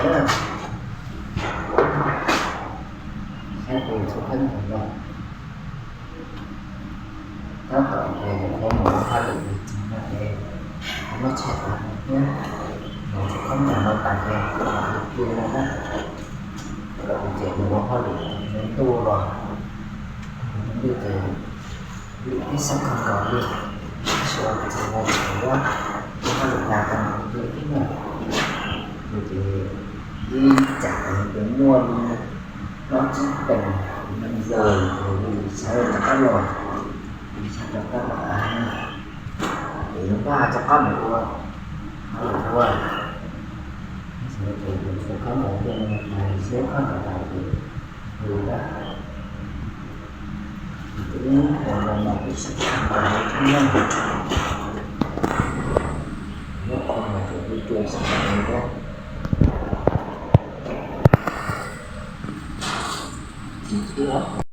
Saib tus txhua khaub ncaws no, tab tom ces yus qhov mus ua hauj lwm tus txiv no ces muab tshais tas no thiab, mus txhua khaub ncaws no tas ces tus txiv no na, kom tus txiv mus ua hauj lwm ntuj los, ntuj ces lwm tib xeeb kawg nkaus li, tab sis ua tus txiv no ces ua hauj lwm dag tau ntuj thiab na, ces ib tsam ces muaj li plaub tsib teev neeg yawg yus sawv rov qab los, yus sawv rov qab los av, ces npaj rov qab mus ua hauj lwm ua, ces yus txhua khaub ncaws no tas, yus siab khaub ncaws tas ces yus ib ua no mas kuj sib tham nkaus li thiab na. Muab qhov no ces kuj cua sib tham li thiab. Tsis txhob